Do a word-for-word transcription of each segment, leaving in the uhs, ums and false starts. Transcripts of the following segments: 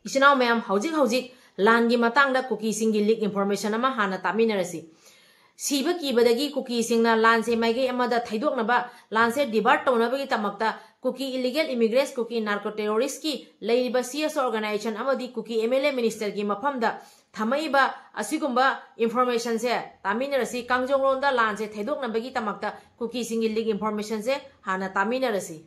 ꯏꯆꯤꯟ ꯏꯅꯥꯎ ꯃꯌꯥꯝ, ꯍꯧꯖꯤꯛ ꯍꯧꯖꯤꯛ ꯂꯥꯟꯒꯤ ꯃꯇꯥꯡꯗ ꯀꯨꯀꯤꯁꯤꯡꯒꯤ ꯂꯤꯛ ꯏꯟꯐꯣꯔꯃꯦꯁꯟ ꯑꯃ ꯍꯥꯟꯅ ꯇꯥꯃꯤꯟꯅꯔꯁꯤ꯫ ꯁꯤꯕ ꯀꯤꯕꯗꯒꯤ ꯀꯨꯀꯤꯁꯤꯡꯅ ꯂꯥꯟꯁꯦ ꯃꯥꯏꯀꯩ ꯑꯃꯗ ꯊꯩꯗꯣꯛꯅꯕ, ꯂꯥꯟꯁꯦ ꯗꯤꯚꯥꯔꯠ ꯇꯧꯅꯕꯒꯤꯗꯃꯛꯇ ꯀꯨꯀꯤ ꯏꯂꯤꯒꯦꯜ ꯏꯃꯤꯒ꯭ꯔꯦꯟꯁ, ꯀꯨꯀꯤ ꯅꯥꯔꯀꯣ ꯇꯦꯔꯣꯔꯤꯁ꯭ꯠꯀꯤ ꯂꯩꯔꯤꯕ ꯁꯤ ꯑꯦꯁ ꯑꯣ ꯑꯣꯔꯒꯅꯥꯏꯖꯦꯁꯟ ꯑꯃꯗꯤ ꯀꯨꯀꯤ ꯑꯦꯝ ꯑꯦꯜ ꯑꯦ ꯃꯤꯅꯤꯁꯇꯔꯒꯤ ꯃꯐꯝꯗ ꯊꯝꯃꯛꯏꯕ ꯑꯁꯤꯒꯨꯝꯕ ꯏꯟꯐꯣꯔꯃꯦꯁꯟꯁꯦ ꯇꯥꯃꯤꯟꯅꯔꯁꯤ꯫ ꯀꯥꯡꯖꯣꯡꯔꯣꯟꯗ ꯂꯥꯟꯁꯦ ꯊꯩꯗꯣꯛꯅꯕꯒꯤ ꯗꯃꯛꯇ ꯀꯨꯀꯤꯁꯤꯡꯒꯤ ꯂꯤꯛ ꯏꯟꯐꯣꯔꯃꯦꯁꯟꯁꯦ ꯍꯥꯟꯅ ꯇꯥꯃꯤꯟꯅꯔꯁꯤ꯫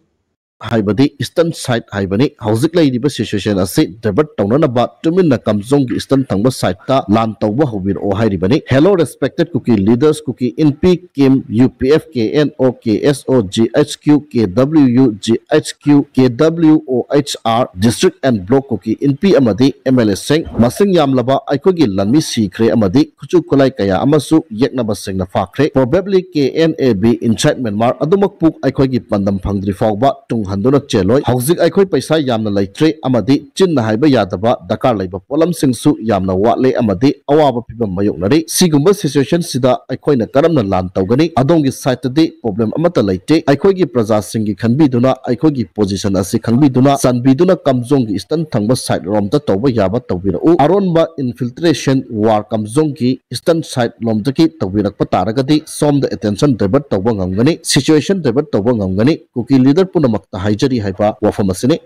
ꯍꯥꯏꯕꯗꯤ ꯏꯁꯇꯔꯟ ꯁꯥꯏꯠ ꯍꯥꯏꯕꯅꯤ꯫ ꯍꯧꯖꯤꯛ ꯂꯩꯔꯤꯕ ꯁꯤꯆꯨꯋꯦꯁꯟ ꯑꯁꯤ ꯗꯥꯏꯚꯔꯠ ꯇꯧꯅꯅꯕ ꯇꯨꯃꯤꯟꯅ ꯀꯝꯖꯣꯡꯒꯤ ꯏꯁꯇꯔꯟ ꯊꯪꯕ ꯁꯥꯏꯠꯇ ꯂꯥꯟ ꯇꯧꯕ ꯍꯧꯕꯤꯔꯛꯑꯣ ꯍꯥꯏꯔꯤꯕꯅꯤ꯫ Hello respected Kuki leaders, Kuki Inpi, Kim, U P F, K N O, K S O, G H Q, K W U, G H Q, K W O H R, District and Block Kuki Inpi ꯑꯃꯗꯤ M L A ꯁꯤꯡ, ꯃꯁꯤꯡ ꯌꯥꯝꯂꯕ ꯑꯩꯈꯣꯏꯒꯤ ꯂꯥꯟꯃꯤ ꯁꯤꯈ꯭ꯔꯦ ꯑꯃꯗꯤ ꯈꯨꯠꯁꯨ ꯈꯨꯠꯂꯥꯏ ꯀꯌꯥ ꯑꯃꯁꯨ ꯌꯦꯛꯅꯕꯁꯤꯡꯅ ꯐꯥꯈ꯭ꯔꯦ꯫ Probably K N A B inside Myanmar ꯑꯗꯨꯃꯛꯄꯨ ꯑꯩꯈꯣꯏꯒꯤ ꯄꯥꯟꯗꯝ ꯐꯪꯗ꯭ꯔꯤ ꯐꯥꯎꯕ ꯇꯨꯡ ꯍꯟꯗꯨꯅ ꯆꯦꯜꯂꯣꯏ꯫ ꯍꯧꯖꯤꯛ ꯑꯩꯈꯣꯏ ꯄꯩꯁꯥ ꯌꯥꯝꯅ ꯂꯩꯇ꯭ꯔꯦ ꯑꯃꯗꯤ ꯆꯤꯟꯅ ꯍꯥꯏꯕ ꯌꯥꯗꯕ ꯗꯔꯀꯥꯔ ꯂꯩꯕ ꯄꯣꯠꯂꯝꯁꯤꯡꯁꯨ ꯌꯥꯝꯅ ꯋꯥꯠꯂꯦ ꯑꯃꯗꯤ ꯑꯋꯥꯕ ꯐꯤꯕꯝ ꯃꯥꯌꯣꯛꯅꯔꯤ꯫ ꯁꯤꯒꯨꯝꯕ ꯁꯤꯆꯨꯋꯦꯁꯟꯁꯤꯗ ꯑꯩꯈꯣꯏꯅ ꯀꯔꯝꯅ ꯂꯥꯟ ꯇꯧꯒꯅꯤ? ꯑꯗꯣꯝꯒꯤ ꯁꯥꯏꯠꯇꯗꯤ ꯄ꯭ꯔꯣꯕ꯭ꯂꯦꯝ ꯑꯃꯠꯇ ꯂꯩꯇꯦ꯫ ꯑꯩꯈꯣꯏꯒꯤ ꯄ꯭ꯔꯖꯥꯁꯤꯡꯒꯤ ꯈꯟꯕꯤꯗꯨꯅ, ꯑꯩꯈꯣꯏꯒꯤ ꯄꯣꯖꯤꯁꯟ ꯑꯁꯤ ꯈꯪꯕꯤꯗꯨꯅ, ꯆꯥꯟꯕꯤꯗꯨꯅ ꯀꯝꯖꯣꯡꯒꯤ ꯏꯁꯇꯔꯟ ꯊꯪꯕ ꯁꯥꯏꯠ ꯔꯣꯝꯗ ꯇꯧꯕ ꯌꯥꯕ ꯇꯧꯕꯤꯔꯛꯎ꯫ ꯑꯔꯣꯟꯕ ꯏꯟꯐꯤꯜꯇ꯭ꯔꯦꯁꯟ ꯋꯥꯔ ꯀꯝꯖꯣꯡꯒꯤ ꯏꯁꯇꯔꯟ ꯁꯥꯏꯠ ꯂꯣꯝꯗꯒꯤ ꯇꯧꯕꯤꯔꯛꯄ ꯇꯥꯔꯒꯗꯤ ꯁꯣꯝꯗ ꯑꯦꯇꯦꯟꯁꯟ ꯗꯥꯏꯚꯔꯠ ꯇꯧꯕ ꯉꯝꯒꯅꯤ, ꯁꯤꯆꯨꯋꯦꯁꯟ ꯗꯥꯏꯚꯔꯠ ꯇꯧꯕ ꯉꯝꯒꯅꯤ꯫ ꯀꯨꯀꯤ ꯂꯤꯗꯔ ꯄꯨꯝꯅꯃꯛꯇ ꯍꯥꯏꯖꯔꯤ ꯍꯥꯏꯕ ꯋꯥꯐꯝ ꯑꯁꯤꯅꯤ꯫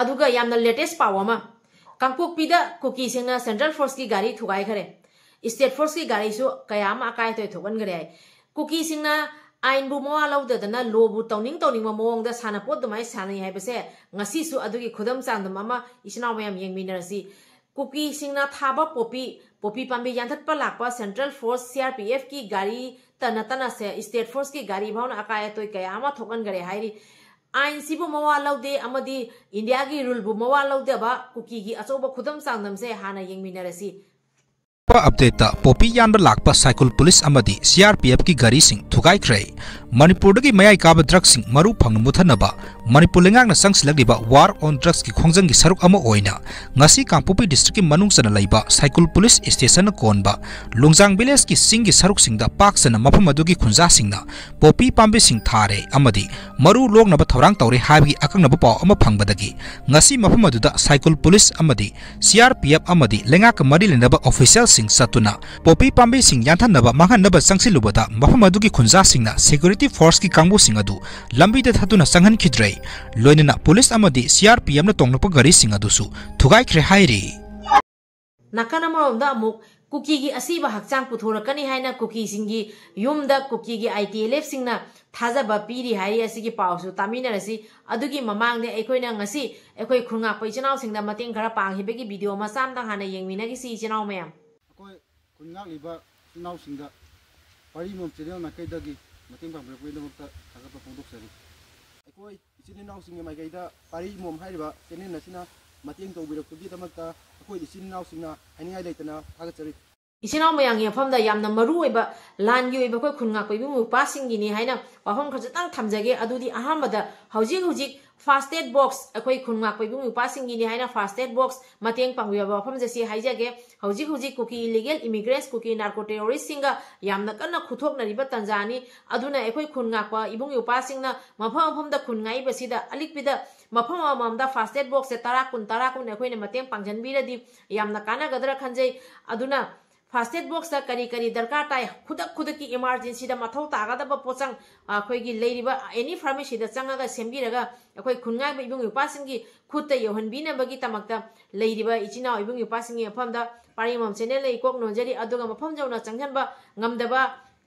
ꯑꯗꯨꯒ ꯌꯥꯝꯅ ꯂꯦꯇꯦꯁ ꯄꯥꯎ ꯑꯃ, ꯀꯥꯡꯄꯣꯛꯄꯤꯗ ꯀꯨꯀꯤꯁꯤꯡꯅ ꯁꯦꯟꯇ꯭ꯔꯦꯜ ꯐꯣꯔꯁꯀꯤ ꯒꯥꯔꯤ ꯊꯨꯒꯥꯏꯈꯔꯦ꯫ ꯏꯁꯇꯦꯠ ꯐꯣꯔꯁꯀꯤ ꯒꯥꯔꯤꯁꯨ ꯀꯌꯥ ꯑꯃ ꯑꯀꯥꯏ ꯑꯇꯣꯏ ꯊꯣꯛꯍꯟꯈꯔꯦ ꯍꯥꯏ꯫ ꯀꯨꯀꯤꯁꯤꯡꯅ ꯑꯥꯏꯟꯕꯨ ꯃꯋꯥ ꯂꯧꯗꯗꯅ, ꯂꯣꯕꯨ ꯇꯧꯅꯤꯡ ꯇꯧꯅꯤꯡꯕ ꯃꯑꯣꯡꯗ ꯁꯥꯟꯅꯄꯣꯠ ꯑꯗꯨꯃꯥꯏꯅ ꯁꯥꯟꯅꯩ ꯍꯥꯏꯕꯁꯦ ꯉꯁꯤꯁꯨ ꯑꯗꯨꯒꯤ ꯈꯨꯗꯝ ꯆꯥꯡꯗꯝ ꯑꯃ ꯏꯆꯤꯟ ꯏꯅꯥꯎ ꯃꯌꯥꯝ ꯌꯦꯡꯃꯤꯟꯅꯔꯁꯤ꯫ ꯀꯨꯀꯤꯁꯤꯡꯅ ꯊꯥꯕ ꯄꯣꯄꯤ, ꯄꯣꯄꯤ ꯄꯥꯝꯕꯤ ꯌꯥꯟꯊꯠꯄ ꯂꯥꯛꯄ central force, C R P F ꯀꯤ ꯒꯥꯔꯤꯇ ꯅꯠꯇꯅ ꯁꯦ-, ꯏꯁꯇꯦꯠ ꯐꯣꯔꯁꯀꯤ ꯒꯥꯔꯤ ꯐꯥꯎꯅ ꯑꯀꯥꯏ ꯑꯇꯣꯏ ꯀꯌꯥ ꯑꯃ ꯊꯣꯛꯍꯟꯈꯔꯦ ꯍꯥꯏꯔꯤ꯫ ꯑꯥꯏꯟꯁꯤꯕꯨ ꯃꯋꯥ ꯂꯧꯗꯦ ꯑꯃꯗꯤ ꯏꯟꯗꯤꯌꯥꯒꯤ ꯔꯨꯜꯕꯨ ꯃꯋꯥ ꯂꯧꯗꯕ ꯀꯨꯀꯤꯒꯤ ꯑꯆꯧꯕ ꯈꯨꯗꯝ ꯆꯥꯡꯗꯝꯁꯦ ꯍꯥꯟꯅ ꯌꯦꯡꯃꯤꯟꯅꯔꯁꯤ꯫ ꯑꯞꯗꯦꯠꯇ ꯄꯣꯄꯤ ꯌꯥꯟꯕ ꯂꯥꯛꯄ ꯁꯥꯏꯀꯨꯜ ꯄꯨꯂꯤꯁ ꯑꯃꯗꯤ ꯁꯤ ꯑꯥꯔ ꯄꯤ ꯑꯦꯐꯀꯤ ꯒꯥꯔꯤꯁꯤꯡ ꯊꯨꯒꯥꯏꯈ꯭ꯔꯦ꯫ ꯃꯅꯤꯄꯨꯔꯗꯒꯤ ꯃꯌꯥꯏ ꯀꯥꯕ ꯗ꯭ꯔꯒꯁꯤꯡ ꯃꯔꯨ ꯐꯪꯅ ꯃꯨꯠꯊꯠꯅꯕ ꯃꯅꯤꯄꯨꯔ ꯂꯩꯉꯥꯛꯅ ꯆꯪꯁꯤꯜꯂꯛꯂꯤꯕ ꯋꯥꯔ ꯑꯣꯟ ꯗ꯭ꯔꯒꯁꯀꯤ ꯈꯣꯡꯖꯪꯒꯤ ꯁꯔꯨꯛ ꯑꯃ ꯑꯣꯏꯅ ꯉꯁꯤ ꯀꯥꯡꯄꯣꯛꯄꯤ ꯗꯤꯁꯇ꯭ꯔꯤꯛꯀꯤ ꯃꯅꯨꯡ ꯆꯟꯅ ꯂꯩꯕ ꯁꯥꯏꯀꯨꯜ ꯄꯨꯂꯤꯁ ꯁ꯭ꯇꯦꯁꯟꯅ ꯀꯣꯟꯕ ꯂꯣꯡꯖꯥꯡ ꯚꯤꯂꯦꯖꯀꯤ ꯆꯤꯡꯒꯤ ꯁꯔꯨꯛꯁꯤꯡꯗ ꯄꯥꯛ ꯁꯟꯅ ꯃꯐꯝ ꯑꯗꯨꯒꯤ ꯈꯨꯟꯖꯥꯁꯤꯡꯅ ꯄꯣꯄꯤ ꯄꯥꯝꯕꯤꯁꯤꯡ ꯊꯥꯔꯦ ꯑꯃꯗꯤ ꯃꯔꯨ ꯂꯣꯛꯅꯕ ꯊꯧꯔꯥꯡ ꯇꯧꯔꯦ ꯍꯥꯏꯕꯒꯤ ꯑꯀꯛꯅꯕ ꯄꯥꯎ ꯑꯃ ꯐꯪꯕꯗꯒꯤ ꯉꯁꯤ ꯃꯐꯝ ꯑꯗꯨꯗ ꯁꯥꯏꯀꯨꯜ ꯄꯨꯂꯤꯁ ꯑꯃꯗꯤ ꯁꯤ ꯑꯥꯔ ꯄꯤ ꯑꯦꯐ ꯑꯃꯗꯤ ꯂꯩꯉꯥꯛꯀ ꯃꯔꯤ ꯂꯩꯅꯕ ꯑꯣꯐꯤꯁꯤꯌꯦꯜꯁꯤꯡ ꯆꯠꯇꯨꯅ ꯄꯣꯄꯤ ꯄꯥꯝꯕꯤꯁꯤꯡ ꯌꯥꯟꯊꯠꯅꯕ ꯃꯥꯡꯍꯟꯅꯕ ꯆꯪꯁꯤꯜꯂꯨꯕꯗ ꯃꯐꯝ ꯑꯗꯨꯒꯤ ꯈꯨꯟꯖꯥꯁꯤꯡꯅ ꯁꯦꯀ꯭ꯌꯨꯔꯤꯇꯤ ꯐꯣꯔꯁꯀꯤ ꯀꯥꯡꯕꯨꯁꯤꯡ ꯑꯗꯨ ꯂꯝꯕꯤꯗ ꯊꯠꯇꯨꯅ ꯆꯪꯍꯟꯈꯤꯗ꯭ꯔꯦ꯫ ꯂꯣꯏꯅꯅ ꯄꯨꯂꯤꯁ ꯑꯃꯗꯤ ꯁꯤ ꯑꯥꯔ ꯄꯤ ꯑꯦꯐꯅ ꯇꯣꯡꯂꯛꯄ ꯒꯥꯔꯤꯁꯤꯡ ꯑꯗꯨꯁꯨ ꯊꯨꯒꯥꯏꯈ꯭ꯔꯦ ꯍꯥꯏꯔꯤ꯫ ꯅꯥꯀꯟ ꯑꯃꯔꯣꯝꯗ ꯑꯃꯨꯛ ꯀꯨꯀꯤꯒꯤ ꯑꯁꯤꯕ ꯍꯛꯆꯥꯡ ꯄꯨꯊꯣꯔꯛꯀꯅꯤ ꯍꯥꯏꯅ ꯀꯨꯀꯤꯁꯤꯡꯒꯤ ꯌꯨꯝꯗ ꯀꯨꯀꯤꯒꯤ ꯑꯥꯏ ꯇꯤ ꯑꯦꯜ ꯑꯦꯐꯁꯤꯡꯅ ꯊꯥꯖꯕ ꯄꯤꯔꯤ ꯍꯥꯏꯔꯤ꯫ ꯑꯁꯤꯒꯤ ꯄꯥꯎꯁꯨ ꯇꯥꯃꯤꯟꯅꯔꯁꯤ꯫ ꯑꯗꯨꯒꯤ ꯃꯃꯥꯡꯗ ꯑꯩꯈꯣꯏꯅ ꯉꯁꯤ ꯑꯩꯈꯣꯏ ꯈꯨꯟꯉꯥꯛꯄ ꯏꯆꯤꯟ ꯏꯅꯥꯎꯁꯤꯡꯗ ꯃꯇꯦꯡ ꯈꯔ ꯄꯥꯡꯈꯤꯕꯒꯤ ꯚꯤꯗꯤꯑꯣ ꯃꯆꯥ ꯑꯃꯇꯪ ꯍꯥꯟꯅ ꯌꯦꯡꯃꯤꯟꯅꯈꯤꯁꯤ, ꯏꯆꯤꯟ ꯏꯅꯥꯎ ꯃꯌꯥꯝ꯫ ꯑꯩꯈꯣꯏ ꯈꯨꯟ ꯉꯥꯛꯂꯤꯕ ꯏꯆꯤꯟ ꯏꯅꯥꯎꯁꯤꯡꯗ ꯄꯥꯔꯤ ꯃꯣꯝ ꯆꯦꯅꯦꯜ ꯃꯥꯏꯀꯩꯗꯒꯤ ꯃꯇꯦꯡ ꯄꯥꯡꯕꯤꯔꯛꯄꯒꯤꯗꯃꯛꯇ ꯊꯥꯒꯠꯄ ꯐꯣꯡꯗꯣꯛꯆꯔꯤ꯫ ꯑꯩꯈꯣꯏ ꯏꯆꯤꯟ ꯏꯅꯥꯎꯁꯤꯡꯒꯤ ꯃꯥꯏꯀꯩꯗ ꯄꯥꯔꯤ ꯃꯣꯝ ꯍꯥꯏꯔꯤꯕ ꯆꯦꯅꯦꯜ ꯑꯁꯤꯅ ꯃꯇꯦꯡ ꯇꯧꯕꯤꯔꯛꯄꯒꯤꯗꯃꯛꯇ ꯑꯩꯈꯣꯏ ꯏꯆꯤꯟ ꯏꯅꯥꯎꯁꯤꯡꯅ ꯍꯥꯏꯅꯤꯡꯉꯥꯏ ꯂꯩꯇꯅ ꯊꯥꯒꯠꯆꯔꯤ꯫ ꯏꯆꯤꯟ ꯏꯅꯥꯎ ꯃꯌꯥꯝꯒꯤ ꯃꯐꯝꯗ ꯌꯥꯝꯅ ꯃꯔꯨ ꯑꯣꯏꯕ ꯂꯥꯟꯒꯤ ꯑꯣꯏꯕ ꯑꯩꯈꯣꯏ ꯈꯨꯟ ꯉꯥꯛꯄ ꯏꯕꯨꯡ ꯏꯄ꯭ꯋꯥꯁꯤꯡꯒꯤꯅꯤ ꯍꯥꯏꯅ ꯋꯥꯐꯝ ꯈꯖꯤꯛꯇꯪ ꯊꯝꯖꯒꯦ꯫ ꯑꯗꯨꯗꯤ ꯑꯍꯥꯟꯕꯗ ꯍꯧꯖꯤꯛ ꯍꯧꯖꯤꯛ ꯐꯥꯁꯇꯦꯠ ꯕꯣꯛꯁ, ꯑꯩꯈꯣꯏ ꯈꯨꯟ ꯉꯥꯛꯄ ꯏꯕꯨꯡ ꯏꯄ꯭ꯋꯥꯁꯤꯡꯒꯤꯅꯤ ꯍꯥꯏꯅ ꯐꯥꯁꯇꯦꯠ ꯕꯣꯛꯁ ꯃꯇꯦꯡ ꯄꯥꯡꯕꯤꯕ ꯋꯥꯐꯝꯁꯦ ꯁꯤ ꯍꯥꯏꯖꯒꯦ꯫ ꯍꯧꯖꯤꯛ ꯍꯧꯖꯤꯛ ꯀꯨꯀꯤ ꯏꯂꯤꯒꯦꯜ ꯏꯃꯤꯒ꯭ꯔꯦꯟꯁ, ꯀꯨꯀꯤ ꯅꯥꯔꯀꯣ ꯇꯦꯔꯣꯔꯤꯁꯁꯤꯡꯒ ꯌꯥꯝꯅ ꯀꯟꯅ ꯈꯨꯊꯣꯛꯅꯔꯤꯕ ꯇꯥꯟꯖꯥꯅꯤ꯫ ꯑꯗꯨꯅ ꯑꯩꯈꯣꯏ ꯈꯨꯟ ꯉꯥꯛꯄ ꯏꯕꯨꯡ ꯏꯄ꯭ꯋꯥꯁꯤꯡꯅ ꯃꯐꯝ ꯃꯐꯝꯗ ꯈꯨꯟ ꯉꯥꯛꯏꯕꯁꯤꯗ ꯑꯂꯤꯛꯄꯤꯗ ꯃꯐꯝ ꯑꯃꯃꯝꯗ ꯐꯥꯁꯇꯦꯠ ꯕꯣꯛꯁꯁꯦ ꯇꯔꯥ, ꯀꯨꯟ, ꯇꯔꯥ, ꯀꯨꯟ ꯑꯩꯈꯣꯏꯅ ꯃꯇꯦꯡ ꯄꯥꯡꯁꯤꯟꯕꯤꯔꯗꯤ ꯌꯥꯝꯅ ꯀꯥꯟꯅꯒꯗ꯭ꯔꯥ ꯈꯟꯖꯩ꯫ ꯑꯗꯨꯅ ꯐꯥꯁꯇꯦꯠ ꯕꯣꯛꯁꯇ ꯀꯔꯤ ꯀꯔꯤ ꯗꯔꯀꯥꯔ ꯇꯥꯏ, ꯈꯨꯗꯛ ꯈꯨꯗꯛꯀꯤ ꯏꯃꯥꯔꯖꯦꯟꯁꯤꯗ ꯃꯊꯧ ꯇꯥꯒꯗꯕ ꯄꯣꯠꯆꯪ, ꯑꯩꯈꯣꯏꯒꯤ ꯂꯩꯔꯤꯕ ꯑꯦꯅꯤ ꯐꯥꯔꯃꯥꯁꯤꯗ ꯆꯪꯉꯒ ꯁꯦꯝꯕꯤꯔꯒ ꯑꯩꯈꯣꯏ ꯈꯨꯟꯉꯥꯏꯕ ꯏꯕꯨꯡ ꯏꯄ꯭ꯋꯥꯁꯤꯡꯒꯤ ꯈꯨꯠꯇ ꯌꯧꯍꯟꯕꯤꯅꯕꯒꯤꯗꯃꯛꯇ ꯂꯩꯔꯤꯕ ꯏꯆꯤꯟ ꯏꯅꯥꯎ ꯏꯕꯨꯡ ꯏꯄ꯭ꯋꯥꯁꯤꯡꯒꯤ ꯃꯐꯝꯗ ꯄꯥꯔꯤꯃꯣꯝ ꯆꯦꯅꯦꯜꯅ ꯏꯀꯣꯛ ꯅꯣꯟꯖꯔꯤ꯫ ꯑꯗꯨꯒ ꯃꯐꯝ ꯌꯧꯅ ꯆꯪꯁꯤꯟꯕ ꯉꯝꯗꯕ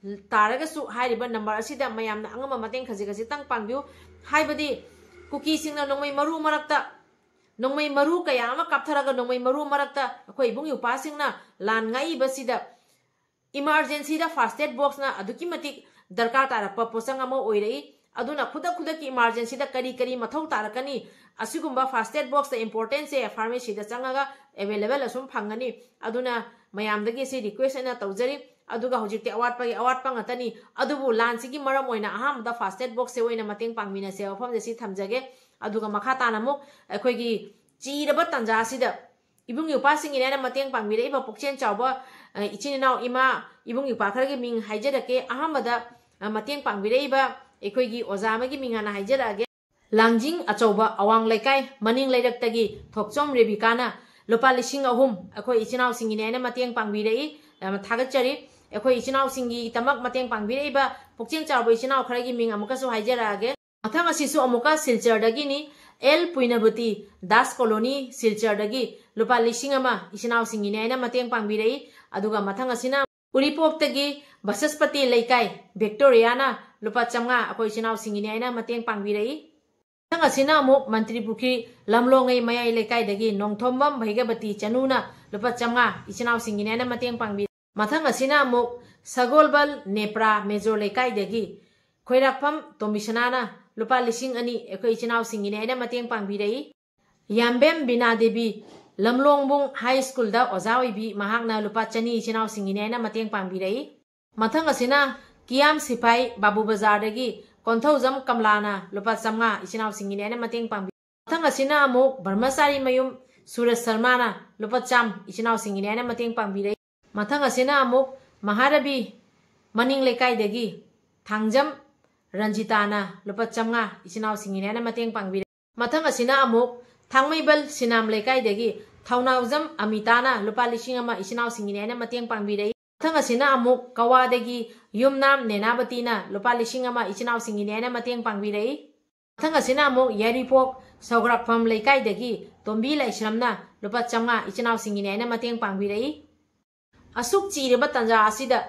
ꯇꯥꯔꯒꯁꯨ ꯍꯥꯏꯔꯤꯕ ꯅꯝꯕꯔ ꯑꯁꯤꯗ ꯃꯌꯥꯝꯅ ꯑꯉꯝꯕ ꯃꯇꯦꯡ ꯈꯖꯤꯛ ꯈꯖꯤꯛꯇꯪ ꯄꯥꯡꯕꯤꯌꯨ꯫ ꯍꯥꯏꯕꯗꯤ ꯀꯨꯀꯤꯁꯤꯡꯅ ꯅꯣꯡꯃꯩ ꯃꯔꯨ ꯃꯔꯛꯇ ꯅꯣꯡꯃꯩ ꯃꯔꯨ ꯀꯌꯥ ꯑꯃ ꯀꯥꯞꯊꯔꯒ ꯅꯣꯡꯃꯩ ꯃꯔꯨ ꯃꯔꯛꯇ ꯑꯩꯈꯣꯏ ꯏꯕꯨꯡ ꯏꯄ꯭ꯋꯥꯁꯤꯡꯅ ꯂꯥꯟ ꯉꯥꯛꯏꯕꯁꯤꯗ ꯏꯃꯥꯔꯖꯦꯟꯁꯤꯗ ꯐꯥꯁꯇꯦꯠ ꯕꯣꯛꯁꯅ ꯑꯗꯨꯛꯀꯤ ꯃꯇꯤꯛ ꯗꯔꯀꯥꯔ ꯇꯥꯔꯛꯄ ꯄꯣꯠꯆꯪ ꯑꯃ ꯑꯣꯏꯔꯛꯏ꯫ ꯑꯗꯨꯅ ꯈꯨꯗꯛ ꯈꯨꯗꯛꯀꯤ emergencyꯗ ꯀꯔꯤ ꯀꯔꯤ ꯃꯊꯧ ꯇꯥꯔꯛꯀꯅꯤ, ꯑꯁꯤꯒꯨꯝꯕ first aid boxꯇ importantꯁꯦ pharmacyꯗ ꯆꯪꯉꯒ available ꯑꯁꯨꯝ ꯐꯪꯒꯅꯤ꯫ ꯑꯗꯨꯅ ꯃꯌꯥꯝꯗꯒꯤ ꯁꯤ request ꯑꯩꯅ ꯇꯧꯖꯔꯤ꯫ ꯑꯗꯨꯒ ꯍꯧꯖꯤꯛꯇꯤ ꯑꯋꯥꯠꯄꯒꯤ ꯑꯋꯥꯠꯄ ꯉꯥꯛꯇꯅꯤ꯫ ꯑꯗꯨꯕꯨ ꯂꯥꯟꯁꯤꯒꯤ ꯃꯔꯝ ꯑꯣꯏꯅ ꯑꯍꯥꯟꯕꯗ first aid boxꯁꯦ ꯑꯣꯏꯅ ꯃꯇꯦꯡ ꯄꯥꯡꯃꯤꯟꯅꯁꯦ ꯋꯥꯐꯝꯁꯦ ꯁꯤ ꯊꯝꯖꯒꯦ꯫ ꯑꯗꯨꯒ ꯃꯈꯥ ꯇꯥꯅ ꯑꯃꯨꯛ ꯑꯩꯈꯣꯏꯒꯤ ꯆꯤꯔꯕ ꯇꯥꯟꯖꯥ ꯑꯁꯤꯗ ꯏꯕꯨꯡ ꯏꯄ꯭ꯋꯥꯁꯤꯡꯒꯤꯅꯦꯅ ꯃꯇꯦꯡ ꯄꯥꯡꯕꯤꯔꯛꯏꯕ ꯄꯨꯛꯆꯦꯜ ꯆꯥꯎꯕ, ꯑ, ꯏꯆꯤꯟ ꯏꯅꯥꯎ ꯏꯃꯥ ꯏꯕꯨꯡ ꯏꯄ꯭ꯋꯥ ꯈꯔꯒꯤ ꯃꯤꯡ ꯍꯥꯏꯖꯔꯛꯀꯦ꯫ ꯑꯍꯥꯟꯕꯗ, ꯑ, ꯃꯇꯦꯡ ꯄꯥꯡꯕꯤꯔꯛꯏꯕ ꯑꯩꯈꯣꯏꯒꯤ ꯑꯣꯖꯥ ꯑꯃꯒꯤ ꯃꯤꯡ ꯍꯥꯟꯅ ꯍꯥꯏꯖꯔꯛꯑꯒꯦ꯫ ꯂꯥꯡꯖꯤꯡ ꯑꯆꯧꯕ ꯑꯋꯥꯡ ꯂꯩꯀꯥꯏ ꯃꯅꯤꯡ ꯂꯩꯔꯛꯇꯒꯤ ꯊꯣꯛꯆꯣꯝ ꯔꯦꯕꯤꯀꯥꯅ ꯂꯨꯄꯥ ꯂꯤꯁꯤꯡ ꯑꯍꯨꯝ ꯑꯩꯈꯣꯏ ꯏꯆꯤꯟ ꯏꯅꯥꯎꯁꯤꯡꯒꯤꯅꯦꯅ ꯃꯇꯦꯡ ꯄꯥꯡꯕꯤꯔꯛꯏ꯫ ꯌꯥꯝꯅ ꯊꯥꯒꯠꯆꯔꯤ꯫ ꯑꯩꯈꯣꯏ ꯏꯆꯤꯟ ꯏꯅꯥꯎꯁꯤꯡꯒꯤꯗꯃꯛ ꯃꯇꯦꯡ ꯄꯥꯡꯕꯤꯔꯛꯏꯕ ꯄꯨꯛꯆꯦꯜ ꯆꯥꯎꯕ ꯏꯆꯤꯟ ꯏꯅꯥꯎ ꯈꯔꯒꯤ ꯃꯤꯡ ꯑꯃꯨꯛꯀꯁꯨ ꯍꯥꯏꯖꯔꯛꯑꯒꯦ꯫ ꯃꯊꯪ ꯑꯁꯤꯁꯨ ꯑꯃꯨꯛꯀ ꯁꯤꯜꯆꯔꯗꯒꯤꯅꯤ, ꯑꯦꯜ ꯄꯨꯏꯅꯕꯇꯤ ꯗꯥꯁ ꯀꯣꯂꯣꯅꯤ ꯁꯤꯜꯆꯔꯗꯒꯤ ꯂꯨꯄꯥ ꯂꯤꯁꯤꯡ ꯑꯃ ꯏꯆꯤꯟ ꯏꯅꯥꯎꯁꯤꯡꯒꯤꯅꯦ ꯍꯥꯏꯅ ꯃꯇꯦꯡ ꯄꯥꯡꯕꯤꯔꯛꯏ꯫ ꯑꯗꯨꯒ ꯃꯊꯪ ꯑꯁꯤꯅ ꯎꯔꯤꯄꯣꯛꯇꯒꯤ ꯕꯁꯁꯄꯇꯤ ꯂꯩꯀꯥꯏ ꯚꯤꯛꯇꯣꯔꯤꯌꯥꯅ ꯂꯨꯄꯥ ꯆꯥꯝꯃꯉꯥ ꯑꯩꯈꯣꯏ ꯏꯆꯤꯟ ꯏꯅꯥꯎꯁꯤꯡꯒꯤꯅꯦ ꯍꯥꯏꯅ ꯃꯇꯦꯡ ꯄꯥꯡꯕꯤꯔꯛꯏ꯫ ꯃꯊꯪ ꯑꯁꯤꯅ ꯑꯃꯨꯛ ꯃꯟꯇ꯭ꯔꯤ ꯄꯨꯈ꯭ꯔꯤ ꯂꯝꯂꯣꯡꯉꯩ ꯃꯌꯥꯏ ꯂꯩꯀꯥꯏꯗꯒꯤ ꯅꯣꯡꯊꯣꯝꯕꯝ ꯚꯩꯒꯕꯇꯤ ꯆꯅꯨꯅ ꯂꯨꯄꯥ ꯆꯥꯝꯃꯉꯥ ꯏꯆꯤꯟ ꯏꯅꯥꯎꯁꯤꯡꯒꯤꯅꯦ ꯍꯥꯏꯅ ꯃꯇꯦꯡ ꯄꯥꯡꯕꯤꯔꯛꯏ꯫ ꯃꯊꯪ ꯑꯁꯤꯅ ꯑꯃꯨꯛ ꯁꯒꯣꯜꯕꯜ ꯅꯦꯄ꯭ꯔꯥ ꯃꯦꯖꯣꯔ ꯂꯩꯀꯥꯏꯗꯒꯤ ꯈꯣꯏꯔꯥꯛꯐꯝ ꯇꯣꯝꯕꯤꯁꯅꯥꯅ ꯂꯨꯄꯥ ꯂꯤꯁꯤꯡ ꯑꯅꯤ ꯑꯩꯈꯣꯏ ꯏꯆꯤꯟ ꯏꯅꯥꯎꯁꯤꯡꯒꯤꯅꯦ ꯍꯥꯏꯅ ꯃꯇꯦꯡ ꯄꯥꯡꯕꯤꯔꯛꯏ꯫ ꯌꯥꯝꯕꯦꯝ ꯕꯤꯅꯥ ꯗꯦꯕꯤ, ꯂꯝꯂꯣꯡꯕꯨꯡ ꯍꯥꯏ ꯁ꯭ꯀꯨꯜꯗ ꯑꯣꯖꯥ ꯑꯣꯏꯕꯤ, ꯃꯍꯥꯛꯅ ꯂꯨꯄꯥ ꯆꯅꯤ ꯏꯆꯤꯟ ꯏꯅꯥꯎꯁꯤꯡꯒꯤꯅꯦ ꯍꯥꯏꯅ ꯃꯇꯦꯡ ꯄꯥꯡꯕꯤꯔꯛꯏ꯫ ꯃꯊꯪ ꯑꯁꯤꯅ ꯀꯤꯌꯥꯝ ꯁꯤꯐꯥꯏ ꯕꯥꯕꯨ ꯕꯖꯥꯔꯗꯒꯤ ꯀꯣꯟꯊꯧꯖꯝ ꯀꯝꯂꯥꯅ ꯂꯨꯄꯥ ꯆꯥꯝꯃꯉꯥ ꯏꯆꯤꯟ ꯏꯅꯥꯎꯁꯤꯡꯒꯤꯅꯦ ꯍꯥꯏꯅ ꯃꯇꯦꯡ ꯄꯥꯡꯕꯤ꯫ ꯃꯊꯪ ꯑꯁꯤꯅ ꯑꯃꯨꯛ ꯕ꯭ꯔꯍ꯭ꯃꯆꯥꯔꯤ ꯃꯌꯨꯝ ꯁꯨꯔꯖ ꯁꯔꯃꯥꯅ ꯂꯨꯄꯥ ꯆꯥꯝꯃ ꯏꯆꯤꯟ ꯏꯅꯥꯎꯁꯤꯡꯒꯤꯅꯦ ꯍꯥꯏꯅ ꯃꯇꯦꯡ ꯄꯥꯡꯕꯤꯔꯛꯏ꯫ ꯃꯊꯪ ꯑꯁꯤꯅ ꯑꯃꯨꯛ ꯃꯍꯥꯔꯕꯤ ꯃꯅꯤꯡ ꯂꯩꯀꯥꯏꯗꯒꯤ ꯊꯥꯡꯖꯝ ꯔꯟꯖꯤꯇꯥꯅ ꯂꯨꯄꯥ ꯆꯥꯝꯃꯉꯥ ꯏꯆꯤꯟ ꯏꯅꯥꯎꯁꯤꯡꯒꯤꯅꯦ ꯍꯥꯏꯅ ꯃꯇꯦꯡ ꯄꯥꯡꯕꯤꯔꯛꯏ꯫ ꯃꯊꯪ ꯑꯁꯤꯅ ꯑꯃꯨꯛ ꯊꯥꯡꯃꯩꯕꯜ ꯁꯤꯅꯥꯝ ꯂꯩꯀꯥꯏꯗꯒꯤ ꯊꯧꯅꯥꯎꯖꯝ ꯑꯃꯤꯇꯥꯅ ꯂꯨꯄꯥ ꯂꯤꯁꯤꯡ ꯑꯃ ꯏꯆꯤꯟ ꯏꯅꯥꯎꯁꯤꯡꯒꯤꯅꯦ ꯍꯥꯏꯅ ꯃꯇꯦꯡ ꯄꯥꯡꯕꯤꯔꯛꯏ꯫ ꯃꯊꯪ ꯑꯁꯤꯅ ꯑꯃꯨꯛ ꯀꯋꯥꯗꯒꯤ ꯌꯨꯝꯅꯥꯝ ꯅꯦꯅꯥꯕꯇꯤꯅ ꯂꯨꯄꯥ ꯂꯤꯁꯤꯡ ꯑꯃ ꯏꯆꯤꯟ ꯏꯅꯥꯎꯁꯤꯡꯒꯤꯅꯦ ꯍꯥꯏꯅ ꯃꯇꯦꯡ ꯄꯥꯡꯕꯤꯔꯛꯏ꯫ ꯃꯊꯪ ꯑꯁꯤꯅ ꯑꯃꯨꯛ ꯌꯥꯏꯔꯤꯄꯣꯛ ꯁꯧꯒ꯭ꯔꯥꯛꯐꯝ ꯂꯩꯀꯥꯏꯗꯒꯤ ꯇꯣꯝꯕꯤ ꯂꯥꯏꯁ꯭ꯔꯝꯅ ꯂꯨꯄꯥ ꯆꯥꯝꯃꯉꯥ ꯏꯆꯤꯟ ꯏꯅꯥꯎꯁꯤꯡꯒꯤꯅꯦ ꯍꯥꯏꯅ ꯃꯇꯦꯡ ꯄꯥꯡꯕꯤꯔꯛꯏ꯫ ꯑꯁꯨꯛ ꯆꯤꯔꯕ ꯇꯥꯟꯖꯥ ꯑꯁꯤꯗ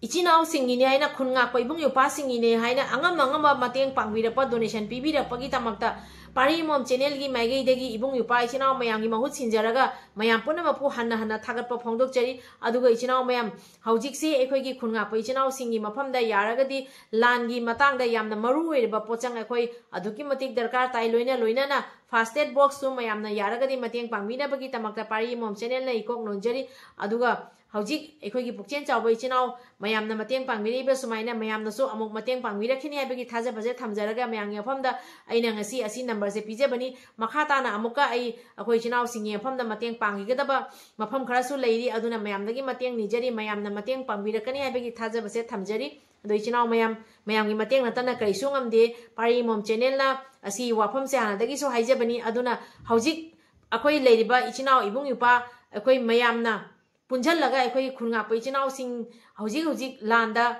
ꯏꯆꯤꯟ ꯏꯅꯥꯎꯁꯤꯡꯒꯤꯅꯦ ꯍꯥꯏꯅ, ꯈꯨꯟ ꯉꯥꯛꯄ ꯏꯕꯨꯡ ꯏꯄ꯭ꯋꯥꯁꯤꯡꯒꯤꯅꯦ ꯍꯥꯏꯅ ꯑꯉꯝ ꯑꯉꯝꯕ ꯃꯇꯦꯡ ꯄꯥꯡꯕꯤꯔꯛꯄ, donation ꯄꯤꯕꯤꯔꯛꯄꯒꯤꯗꯃꯛꯇ ꯄꯥꯔꯤ ꯃꯣꯝ ꯆꯦꯅꯦꯜꯒꯤ ꯃꯥꯏꯀꯩꯗꯒꯤ ꯏꯕꯨꯡ ꯏꯄ꯭ꯋꯥ ꯏꯆꯤꯟ ꯏꯅꯥꯎ ꯃꯌꯥꯝꯒꯤ ꯃꯍꯨꯠ ꯁꯤꯟꯖꯔꯒ ꯃꯌꯥꯝ ꯄꯨꯝꯅꯃꯛꯄꯨ ꯍꯟꯅ ꯍꯟꯅ ꯊꯥꯒꯠꯄ ꯐꯣꯡꯗꯣꯛꯆꯔꯤ꯫ ꯑꯗꯨꯒ ꯏꯆꯤꯟ ꯏꯅꯥꯎ ꯃꯌꯥꯝ, ꯍꯧꯖꯤꯛꯁꯤ ꯑꯩꯈꯣꯏꯒꯤ ꯈꯨꯟ ꯉꯥꯛꯄ ꯏꯆꯤꯟ ꯏꯅꯥꯎꯁꯤꯡꯒꯤ ꯃꯐꯝꯗ ꯌꯥꯔꯒꯗꯤ ꯂꯥꯟꯒꯤ ꯃꯇꯥꯡꯗ ꯌꯥꯝꯅ ꯃꯔꯨ ꯑꯣꯏꯔꯤꯕ ꯄꯣꯠꯆꯪ ꯑꯩꯈꯣꯏ ꯑꯗꯨꯛꯀꯤ ꯃꯇꯤꯛ ꯗꯔꯀꯥꯔ ꯇꯥꯏ꯫ ꯂꯣꯏꯅ ꯂꯣꯏꯅꯅ ꯐꯥꯁ ꯑꯦꯗ ꯕꯣꯛꯁꯁꯨ ꯃꯌꯥꯝꯅ ꯌꯥꯔꯒꯗꯤ ꯃꯇꯦꯡ ꯄꯥꯡꯕꯤꯅꯕꯒꯤꯗꯃꯛꯇ ꯄꯥꯔꯤ ꯃꯣꯝ ꯆꯦꯅꯦꯜꯅ ꯏꯀꯣꯛ ꯅꯣꯟꯖꯔꯤ꯫ ꯑꯗꯨꯒ ꯍꯧꯖꯤꯛ ꯑꯩꯈꯣꯏꯒꯤ ꯄꯨꯛꯆꯦꯜ ꯆꯥꯎꯕ ꯏꯆꯤꯟ ꯏꯅꯥꯎ ꯃꯌꯥꯝꯅ ꯃꯇꯦꯡ ꯄꯥꯡꯕꯤꯔꯛꯏꯕ ꯁꯨꯃꯥꯏꯅ ꯃꯌꯥꯝꯅꯁꯨ ꯑꯃꯨꯛ ꯃꯇꯦꯡ ꯄꯥꯡꯕꯤꯔꯛꯈꯤꯅꯤ ꯍꯥꯏꯕꯒꯤ ꯊꯥꯖꯕꯁꯦ ꯊꯝꯖꯔꯒ, ꯃꯌꯥꯝꯒꯤ ꯃꯐꯝꯗ ꯑꯩꯅ ꯉꯁꯤ ꯑꯁꯤ ꯅꯝꯕꯔꯁꯦ ꯄꯤꯖꯕꯅꯤ꯫ ꯃꯈꯥ ꯇꯥꯅ ꯑꯃꯨꯛꯀ ꯑꯩ ꯑꯩꯈꯣꯏ ꯏꯆꯤꯟ ꯏꯅꯥꯎꯁꯤꯡꯒꯤ ꯃꯐꯝꯗ ꯃꯇꯦꯡ ꯄꯥꯡꯈꯤꯒꯗꯕ ꯃꯐꯝ ꯈꯔꯁꯨ ꯂꯩꯔꯤ, ꯑꯗꯨꯅ ꯃꯌꯥꯝꯗꯒꯤ ꯃꯇꯦꯡ ꯅꯤꯖꯔꯤ, ꯃꯌꯥꯝꯅ ꯃꯇꯦꯡ ꯄꯥꯡꯕꯤꯔꯛꯀꯅꯤ ꯍꯥꯏꯕꯒꯤ ꯊꯥꯖꯕꯁꯦ ꯊꯝꯖꯔꯤ꯫ ꯑꯗꯣ ꯏꯆꯤꯟ ꯏꯅꯥꯎ ꯃꯌꯥꯝ, ꯃꯌꯥꯝꯒꯤ ꯃꯇꯦꯡ ꯅꯠꯇꯅ ꯀꯔꯤꯁꯨ ꯉꯝꯗꯦ꯫ ꯄꯥꯔꯤ ꯃꯣꯝ ꯆꯦꯅꯦꯜꯅ ꯑꯁꯤ ꯋꯥꯐꯝꯁꯦ ꯍꯥꯟꯅꯗꯒꯤꯁꯨ ꯍꯥꯏꯖꯕꯅꯤ꯫ ꯑꯗꯨꯅ ꯍꯧꯖꯤꯛ ꯑꯩꯈꯣꯏ ꯂꯩꯔꯤꯕ ꯏꯆꯤꯟ ꯏꯅꯥꯎ ꯏꯕꯨꯡ ꯏꯄ꯭ꯋꯥ ꯑꯩꯈꯣꯏ ꯃꯌꯥꯝꯅ ꯄꯨꯟꯁꯤꯜꯂꯒ ꯑꯩꯈꯣꯏꯒꯤ ꯈꯨꯟ ꯉꯥꯛꯄ ꯏꯆꯤꯟ ꯏꯅꯥꯎꯁꯤꯡ ꯍꯧꯖꯤꯛ ꯍꯧꯖꯤꯛ ꯂꯥꯟꯗ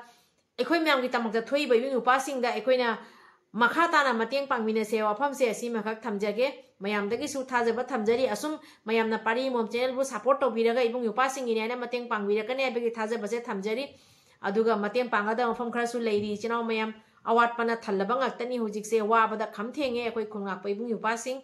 ꯑꯩꯈꯣꯏ ꯃꯌꯥꯝꯒꯤꯗꯃꯛꯇ ꯊꯣꯛꯏꯕ ꯏꯕꯨꯡ ꯏꯄ꯭ꯋꯥꯁꯤꯡꯗ ꯑꯩꯈꯣꯏꯅ ꯃꯈꯥ ꯇꯥꯅ ꯃꯇꯦꯡ ꯄꯥꯡꯃꯤꯟꯅꯁꯦ꯫ ꯋꯥꯐꯝꯁꯦ ꯑꯁꯤꯃꯈꯛ ꯊꯝꯖꯒꯦ꯫ ꯃꯌꯥꯝꯗꯒꯤꯁꯨ ꯊꯥꯖꯕ ꯊꯝꯖꯔꯤ꯫ ꯑꯁꯨꯝ ꯃꯌꯥꯝꯅ ꯄꯥꯔꯤ ꯃꯣꯝ ꯆꯦꯅꯦꯜꯕꯨ ꯁꯞꯄꯣꯔꯠ ꯇꯧꯕꯤꯔꯒ ꯏꯕꯨꯡ ꯏꯄ꯭ꯋꯥꯁꯤꯡꯒꯤꯅꯦ ꯍꯥꯏꯅ ꯃꯇꯦꯡ ꯄꯥꯡꯕꯤꯔꯛꯀꯅꯤ ꯍꯥꯏꯕꯒꯤ ꯊꯥꯖꯕꯁꯦ ꯊꯝꯖꯔꯤ꯫ ꯑꯗꯨꯒ ꯃꯇꯦꯡ ꯄꯥꯡꯒꯗꯕ ꯃꯐꯝ ꯈꯔꯁꯨ ꯂꯩꯔꯤ꯫ ꯏꯆꯤꯟ ꯏꯅꯥꯎ ꯃꯌꯥꯝ, ꯑꯋꯥꯠꯄꯅ ꯊꯜꯂꯕ ꯉꯥꯛꯇꯅꯤ꯫ ꯍꯧꯖꯤꯛꯁꯦ ꯋꯥꯕꯗ ꯈꯝ ꯊꯦꯡꯉꯦ ꯑꯩꯈꯣꯏ ꯈꯨꯟ ꯉꯥꯛꯄ ꯏꯕꯨꯡ ꯏꯄ꯭ꯋꯥꯁꯤꯡ꯫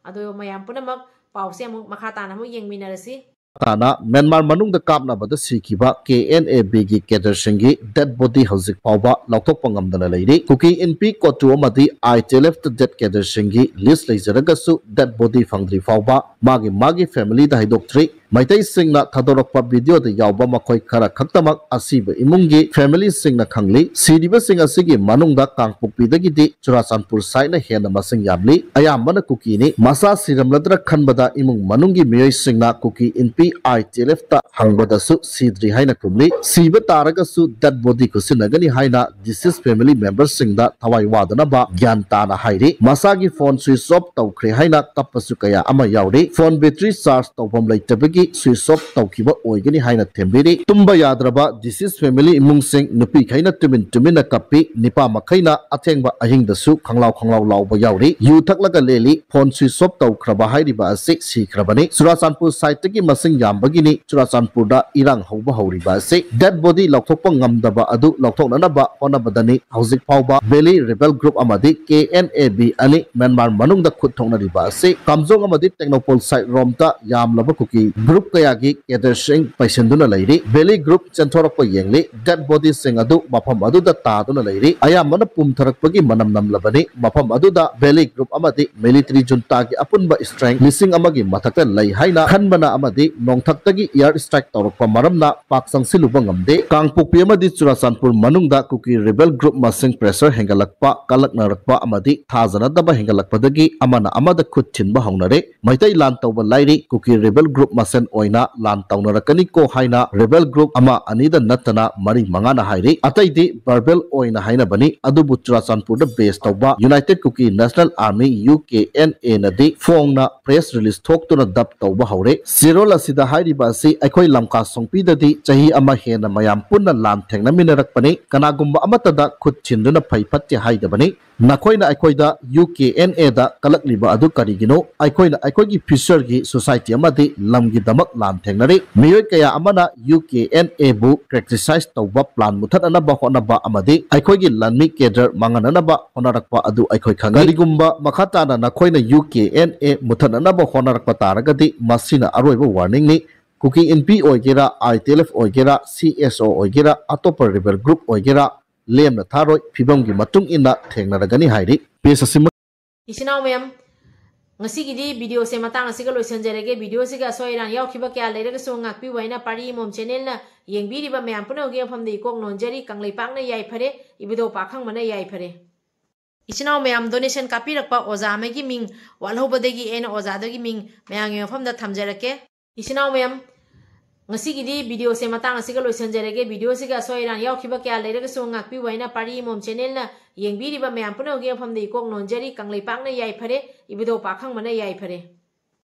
ꯑꯗꯣ ꯃꯌꯥꯝ ꯄꯨꯝꯅꯃꯛ ꯄꯥꯎꯁꯦ ꯑꯃꯨꯛ ꯃꯈꯥ ꯇꯥꯅ ꯑꯃꯨꯛ ꯌꯦꯡꯃꯤꯟꯅꯔꯁꯤ꯫ ꯇꯥꯅ ꯃ꯭ꯌꯥꯟꯃꯥꯔ ꯃꯅꯨꯡꯗ ꯀꯥꯞꯅꯕꯗ ꯁꯤꯈꯤꯕ ꯀꯦ ꯑꯦꯟ ꯑꯦ ꯕꯤꯒꯤ ꯀꯦꯗꯔꯁꯤꯡꯒꯤ ꯗꯦꯗ ꯕꯣꯗꯤ ꯍꯧꯖꯤꯛ ꯐꯥꯎꯕ ꯂꯧꯊꯣꯛꯄ ꯉꯝꯗꯅ ꯂꯩꯔꯤ꯫ ꯀꯨꯀꯤ ꯏꯟꯄꯤ ꯀꯣꯇꯨ ꯑꯃꯗꯤ ꯑꯥꯏ ꯇꯤ ꯑꯦꯜ ꯑꯦꯐ ꯗꯦꯗ ꯀꯦꯗꯔꯁꯤꯡꯒꯤ ꯂꯤꯁ ꯂꯩꯖꯔꯒꯁꯨ ꯗꯦꯗ ꯕꯣꯗꯤ ꯐꯪꯗ꯭ꯔꯤ ꯐꯥꯎꯕ ꯃꯥꯒꯤ ꯃꯥꯒꯤ ꯐꯦꯃꯤꯂꯤꯗ ꯍꯥꯏꯗꯣꯛꯇ꯭ꯔꯤ꯫ ꯃꯩꯇꯩꯁꯤꯡꯅ ꯊꯥꯗꯣꯔꯛꯄ ꯚꯤꯗꯤꯑꯣꯗ ꯌꯥꯎꯕ ꯃꯈꯣꯏ ꯈꯔ ꯈꯛꯇꯃꯛ ꯑꯁꯤꯕ ꯏꯃꯨꯡꯒꯤ ꯐꯦꯃꯤꯂꯤꯁꯤꯡꯅ ꯈꯪꯂꯤ꯫ ꯁꯤꯔꯤꯕꯁꯤꯡ ꯑꯁꯤꯒꯤ ꯃꯅꯨꯡꯗ ꯀꯥꯡꯄꯣꯛꯄꯤꯗꯒꯤꯗꯤ ꯆꯨꯔꯥꯆꯥꯟꯄꯨꯔ ꯁꯥꯏꯠꯅ ꯍꯦꯟꯅ ꯃꯁꯤꯡ ꯌꯥꯝꯂꯤ꯫ ꯑꯌꯥꯝꯕꯅ ꯀꯨꯀꯤꯅꯤ꯫ ꯃꯁꯥ ꯁꯤꯔꯝꯂꯗ꯭ꯔꯥ ꯈꯟꯕꯗ ꯏꯃꯨꯡ ꯃꯅꯨꯡꯒꯤ ꯃꯤꯑꯣꯏꯁꯤꯡꯅ ꯀꯨꯀꯤ ꯏꯟꯄꯤ ꯑꯥꯏ ꯇꯤ ꯑꯦꯜ ꯑꯦꯐꯇ ꯍꯪꯕꯗꯁꯨ ꯁꯤꯗ꯭ꯔꯤ ꯍꯥꯏꯅ ꯈꯨꯝꯂꯤ꯫ ꯁꯤꯕ ꯇꯥꯔꯒꯁꯨ ꯗꯦꯗ ꯕꯣꯗꯤ ꯈꯨꯠꯁꯤꯟꯅꯒꯅꯤ ꯍꯥꯏꯅ ꯗꯤꯁꯤꯁ ꯐꯦꯃꯤꯂꯤ ꯃꯦꯝꯕꯔꯁꯤꯡꯗ ꯊꯋꯥꯏ ꯋꯥꯗꯅꯕ ꯒ꯭ꯌꯥꯟ ꯇꯥꯅ ꯍꯥꯏꯔꯤ꯫ ꯃꯁꯥꯒꯤ ꯐꯣꯟ ꯁ꯭ꯋꯤꯆ ꯑꯣꯐ ꯇꯧꯈ꯭ꯔꯦ ꯍꯥꯏꯅ ꯀꯞꯄꯁꯨ ꯀꯌꯥ ꯑꯃ ꯌꯥꯎꯔꯤ꯫ ꯐꯣꯟ ꯕꯦꯇ꯭ꯔꯤ ꯆꯥꯔꯖ ꯇꯧꯐꯝ ꯂꯩꯇꯕꯒꯤ ꯁ꯭ꯋꯤꯆ ꯑꯣꯐ ꯇꯧꯈꯤꯕ ꯑꯣꯏꯒꯅꯤ ꯍꯥꯏꯅ ꯊꯦꯝꯕꯤꯔꯤ꯫ ꯇꯨꯝꯕ ꯌꯥꯗ꯭ꯔꯕ ꯗꯤꯁꯤꯁ ꯐꯦꯃꯤꯂꯤ ꯏꯃꯨꯡꯁꯤꯡ, ꯅꯨꯄꯤꯈꯩꯅ ꯇꯨꯃꯤꯟ ꯇꯨꯃꯤꯟꯅ ꯀꯞꯄꯤ, ꯅꯤꯄꯥ ꯃꯈꯩꯅ ꯑꯊꯦꯡꯕ ꯑꯍꯤꯡꯗꯁꯨ ꯈꯪꯂꯥꯎ ꯈꯪꯂꯥꯎ ꯂꯥꯎꯕ ꯌꯥꯎꯔꯤ꯫ ꯌꯨ ꯊꯛꯂꯒ ꯂꯦꯜꯂꯤ꯫ ꯐꯣꯟ ꯁ꯭ꯋꯤꯆ ꯑꯣꯐ ꯇꯧꯈ꯭ꯔꯕ ꯍꯥꯏꯔꯤꯕ ꯑꯁꯤ ꯁꯤꯈ꯭ꯔꯕꯅꯤ꯫ ꯆꯨꯔꯥꯆꯥꯟꯄꯨꯔ ꯁꯥꯏꯠꯇꯒꯤ ꯃꯁꯤꯡ ꯌꯥꯝꯕꯒꯤꯅꯤ ꯆꯨꯔꯥꯆꯥꯟꯄꯨꯔꯗ ꯏꯔꯥꯡ ꯍꯧꯕ ꯍꯧꯔꯤꯕ ꯑꯁꯤ꯫ Dead body ꯂꯧꯊꯣꯛꯄ ꯉꯝꯗꯕ ꯑꯗꯨ ꯂꯧꯊꯣꯛꯅꯅꯕ ꯍꯣꯠꯅꯕꯗꯅꯤ ꯍꯧꯖꯤꯛ ꯐꯥꯎꯕ Valley Rebel Group ꯑꯃꯗꯤ K N A B ꯑꯅꯤ ꯃ꯭ꯌꯥꯟꯃꯥꯔ ꯃꯅꯨꯡꯗ ꯈꯨꯠ ꯊꯣꯛꯅꯔꯤꯕ ꯑꯁꯤ꯫ ꯀꯥꯝꯖꯣꯡ ꯑꯃꯗꯤ ꯇꯦꯡꯅꯧꯄꯜ side ꯔꯣꯝꯗ ꯌꯥꯝꯂꯕ ꯀꯨꯀꯤ group ꯀꯌꯥꯒꯤ cadre ꯁꯤꯡ ꯄꯩꯁꯤꯟꯗꯨꯅ ꯂꯩꯔꯤ꯫ Valley Group ꯆꯦꯟꯊꯣꯔꯛꯄ ꯌꯦꯡꯂꯤ꯫ Dead body ꯁꯤꯡ ꯑꯗꯨ ꯃꯐꯝ ꯑꯗꯨꯗ ꯇꯥꯗꯨꯅ ꯂꯩꯔꯤ꯫ ꯑꯌꯥꯝꯕꯅ ꯄꯨꯝꯊꯔꯛꯄꯒꯤ ꯃꯅꯝ ꯅꯝꯂꯕꯅꯤ꯫ ꯃꯐꯝ ꯑꯗꯨꯗ Valley Group ꯑꯃꯗꯤ military junta ꯒꯤ ꯑꯄꯨꯟꯕ strength ꯂꯤꯁꯤꯡ ꯑꯃꯒꯤ ꯃꯊꯛꯇ ꯂꯩ ꯍꯥꯏꯅ ꯈꯟꯕꯅ ꯑꯃꯗꯤ ꯅꯣꯡꯊꯛꯇꯒꯤ air strike ꯇꯧꯔꯛꯄ ꯃꯔꯝꯅ ꯄꯥꯛ ꯆꯪꯁꯤꯜꯂꯨꯕ ꯉꯝꯗꯦ꯫ ꯀꯥꯡꯄꯣꯛꯄꯤ ꯑꯃꯗꯤ ꯆꯨꯔꯥꯆꯥꯟꯄꯨꯔ ꯃꯅꯨꯡꯗ ꯀꯨꯀꯤ rebel group ꯃꯁꯤꯡ pressure ꯍꯦꯟꯒꯠꯂꯛꯄ, ꯀꯜꯂꯛꯅꯔꯛꯄ ꯑꯃꯗꯤ ꯊꯥꯖꯅꯗꯕ ꯍꯦꯟꯒꯠꯂꯛꯄꯗꯒꯤ ꯑꯃꯅ ꯑꯃꯗ ꯈꯨꯠ ꯊꯤꯟꯕ ꯍꯧꯅꯔꯦ꯫ ꯃꯩꯇꯩ ꯂꯥꯟ ꯇꯧꯕ ꯂꯥꯏꯔꯤ, ꯀꯨꯀꯤ rebel group ꯃꯁꯦꯟ ꯑꯣꯏꯅ ꯂꯥꯟ ꯇꯧꯅꯔꯛꯀꯅꯤꯀꯣ ꯍꯥꯏꯅ rebel group ꯑꯃ ꯑꯅꯤꯗ ꯅꯠꯇꯅ ꯃꯔꯤ ꯃꯉꯥꯅ ꯍꯥꯏꯔꯤ꯫ ꯑꯇꯩꯗꯤ verbal ꯑꯣꯏꯅ ꯍꯥꯏꯅꯕꯅꯤ꯫ ꯑꯗꯨꯕꯨ ꯆꯨꯔꯥꯆꯥꯟꯄꯨꯔꯗ base ꯇꯧꯕ United Kuki National Army, U K N A ꯅꯗꯤ ꯐꯣꯡꯅ press release ꯊꯣꯛꯇꯨꯅ ꯗꯞ ꯇꯧꯕ ꯍꯧꯔꯦ꯫ ꯆꯦꯔꯣꯜ ꯑꯁꯤꯗ ꯍꯥꯏꯔꯤꯕ ꯑꯁꯤ ꯑꯩꯈꯣꯏ ꯂꯝꯀꯥ ꯁꯣꯡꯄꯤꯗꯗꯤ ꯆꯍꯤ ꯑꯃ ꯍꯦꯟꯅ ꯃꯌꯥꯝ ꯄꯨꯟꯅ ꯂꯥꯟ ꯊꯦꯡꯅꯃꯤꯟꯅꯔꯛꯄꯅꯤ꯫ ꯀꯅꯥꯒꯨꯝꯕ ꯑꯃꯠꯇꯗ ꯈꯨꯠ ꯊꯤꯟꯗꯨꯅ ꯐꯩ ꯐꯠꯇꯦ ꯍꯥꯏꯗꯕꯅꯤ꯫ ꯅꯈꯣꯏꯅ ꯑꯩꯈꯣꯏꯗ U K N A ꯗ ꯀꯜꯂꯛꯂꯤꯕ ꯑꯗꯨ ꯀꯔꯤꯒꯤꯅꯣ? ꯑꯩꯈꯣꯏꯅ ꯑꯩꯈꯣꯏꯒꯤ future ꯒꯤ society ꯑꯃꯗꯤ ꯂꯝꯒꯤꯗꯃꯛ ꯂꯥꯟ ꯊꯦꯡꯅꯔꯤ꯫ ꯃꯤꯑꯣꯏ ꯀꯌꯥ ꯑꯃꯅ U K N A ꯕꯨ criticize ꯇꯧꯕ, plan ꯃꯨꯊꯠꯅꯅꯕ ꯍꯣꯠꯅꯕ ꯑꯃꯗꯤ ꯑꯩꯈꯣꯏꯒꯤ ꯂꯥꯟꯃꯤ cadre ꯃꯥꯡꯍꯟꯅꯅꯕ ꯍꯣꯠꯅꯔꯛꯄ ꯑꯗꯨ ꯑꯩꯈꯣꯏ ꯈꯪꯏ꯫ ꯀꯔꯤꯒꯨꯝꯕ ꯃꯈꯥ ꯇꯥꯅ ꯅꯈꯣꯏꯅ U K N A ꯃꯨꯊꯠꯅꯅꯕ ꯍꯣꯠꯅꯔꯛꯄ ꯇꯥꯔꯒꯗꯤ ꯃꯁꯤꯅ ꯑꯔꯣꯏꯕ warning ꯅꯤ꯫ ꯀꯨꯀꯤ ꯏꯟꯄꯤ ꯑꯣꯏꯒꯦꯔꯥ, I T L F ꯑꯣꯏꯒꯦꯔꯥ, C S O ꯑꯣꯏꯒꯦꯔꯥ, ꯑꯇꯣꯞꯄ rebel group ꯑꯣꯏꯒꯦꯔꯥ, ꯂꯦꯝꯅ ꯊꯥꯔꯣꯏ, ꯐꯤꯕꯝꯒꯤ ꯃꯇꯨꯡ ꯏꯟꯅ ꯊꯦꯡꯅꯔꯒꯅꯤ ꯍꯥꯏꯔꯤ꯫ Page ꯑꯁꯤꯃꯛ ꯏꯆꯤꯟ ꯏꯅꯥꯎ ꯃꯌꯥꯝ, ꯉꯁꯤꯒꯤꯗꯤ video ꯁꯦ ꯃꯇꯥꯡ ꯑꯁꯤꯒ ꯂꯣꯏꯁꯤꯟꯖꯔꯒꯦ꯫ Video ꯁꯤꯒ ꯑꯁꯣꯏ ꯑꯔꯥꯟ ꯌꯥꯎꯈꯤꯕ ꯀꯌꯥ ꯂꯩꯔꯒꯁꯨ ꯉꯥꯛꯄꯤꯌꯨ ꯍꯥꯏꯅ ꯄꯥꯔꯤ ꯑꯃꯣꯝ channel ꯅ ꯌꯦꯡꯕꯤꯔꯤꯕ ꯃꯌꯥꯝ ꯄꯨꯝꯅꯃꯛꯀꯤ ꯃꯐꯝꯗ ꯏꯀꯣꯛ ꯅꯣꯟꯖꯔꯤ꯫ ꯀꯪꯂꯩꯄꯥꯛꯅ ꯌꯥꯏꯐꯔꯦ, ꯏꯕꯨꯙꯧ ꯄꯥꯈꯪꯕꯅ ꯌꯥꯏꯐꯔꯦ꯫ ꯏꯆꯤꯟ ꯏꯅꯥꯎ ꯃꯌꯥꯝ, donation ꯀꯥꯞꯄꯤꯔꯛꯄ ꯑꯣꯖꯥ ꯑꯃꯒꯤ ꯃꯤꯡ ꯋꯥꯠꯍꯧꯕꯗꯒꯤ ꯑꯩꯅ ꯑꯣꯖꯥꯗꯨꯒꯤ ꯃꯤꯡ ꯃꯌꯥꯝꯒꯤ ꯃꯐꯝꯗ ꯊꯝꯖꯔꯛꯀꯦ꯫ ꯏꯆꯤꯟ ꯏꯅꯥꯎ ꯃꯌꯥꯝ, ꯉꯁꯤꯒꯤꯗꯤ video ꯁꯦ ꯃꯇꯥꯡ ꯑꯁꯤꯒ ꯂꯣꯏꯁꯤꯟꯖꯔꯒꯦ꯫ Video ꯁꯤꯒ ꯑꯁꯣꯏ ꯑꯔꯥꯟ ꯌꯥꯎꯈꯤꯕ ꯀꯌꯥ ꯂꯩꯔꯒꯁꯨ ꯉꯥꯛꯄꯤꯌꯨ ꯍꯥꯏꯅ ꯄꯥꯔꯤ ꯑꯃꯣꯝ channel ꯅ ꯌꯦꯡꯕꯤꯔꯤꯕ ꯃꯌꯥꯝ ꯄꯨꯝꯅꯃꯛꯀꯤ ꯃꯐꯝꯗ ꯏꯀꯣꯛ ꯅꯣꯟꯖꯔꯤ꯫ ꯀꯪꯂꯩꯄꯥꯛꯅ ꯌꯥꯏꯐꯔꯦ, ꯏꯕꯨꯙꯧ ꯄꯥꯈꯪꯕꯅ ꯌꯥꯏꯐꯔꯦ꯫